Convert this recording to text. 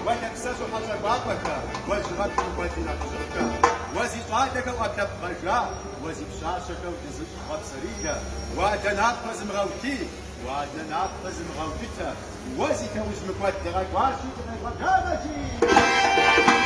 Уэ лъапсэжьу хьэщӏэ кӏуапӏэхэ, уэ жьыгъэпщым хуэди нэхъыжьыфӏхэ, уэ зи щӏалэхэу ӏэпкълъэпкъ гъэжа, уэ зи пщащэхэу дызыщӏ хъуэпсэрилэ, уэ адэ напэ зымыгъэулъий, уэ анэ напэ зымыгъэукӏытэ, уэ зи лъэужь мыкӏуэд дыкъэкӏуащи дыкъевгъэблагъэ, жи!